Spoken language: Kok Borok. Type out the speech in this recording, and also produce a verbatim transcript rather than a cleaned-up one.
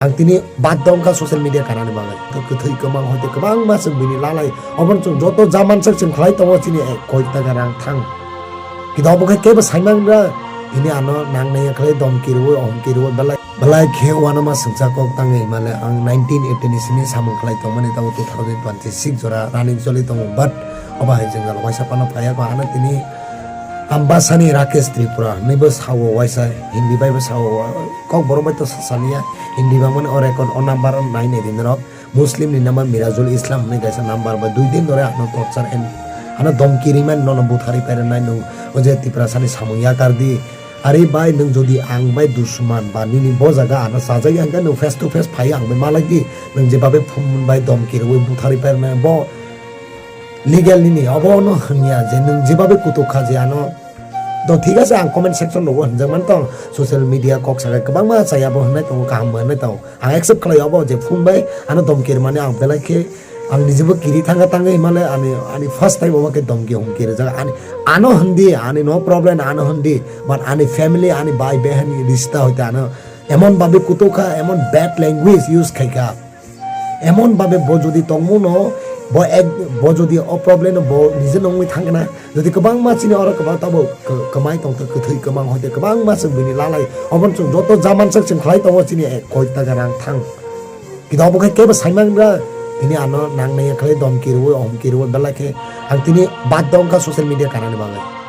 Ang tini bad dongkha social media kanani bagwi. To kwthwi kwmang hoite kwbangma chwng bini lalai. Obono chwng joto jaman sak chwng khlai tongo chini ek koi taka rang thang. Kida obo khe kebo saimang ra. Tini ano nang naiya khlai domki rwi, ohomki rwi, belai, belai khe uanama swngchar kok tangwi himale ang nineteen eighty ni simi samung khlai tongmani tabo two thousand twenty-six jora running choli tongo. But obo hai jwngjal waisa phano phaiya ko ano tini Ambasani Rakesh Tripura hinwi bo sao waisa Hindi bai bo sao. Kok borok bai to sasaliya, Hindi bangmani o record o number o nai nai din rok. Muslim ni number Mirajul Islam hinwi kaisa number ba dui din dore ano torture and ano domki rimani nono buthari pairinai nung o je Tiprasani samung yakar di. Ari bai nung jodi ang bai dusman ba nini bo jaga ano sajak yang khe nung face to face phai ang bai malai di. Nung je babe phone bai domki rwi buthari pairinai bo legal nini obo no hwnya je nung je babe kutuk kha je ano. To thik ase, ang comment section rogo hwnjak man tong, social media kok sakai kwbangma chaya bo hwnwi tongo, kaham bo hwnwi tongo. Ang accept khlai obo je phone bai ano domki rwmani ang belai khe ang nijebo kiri thanga tangwi himale ani, ani first time obo khe domki humki rwjak ani, ano hwndi ani no problem ano hwndi, but ani family ani bai behani rista hoite ano emon babe kutuk kha, emon bad language use khai kha. Emon babe bo jodi tongmo no bo ek bo jodi o problem no bo nije nongwi thangna jodi kwbangma chini oro kwbang tabo kwmai tongtho kwthwi kwmang hoite kwbangma chwng bini lalai obon chwng joto jaman sak chwng khlai tongo chini ek koi taka rang thang kida obo khe kebo saimang ra tini ano nang nai khlai domki rwi ohomki rwi belai khe ang tini bad dongkha social media kanani bagwi.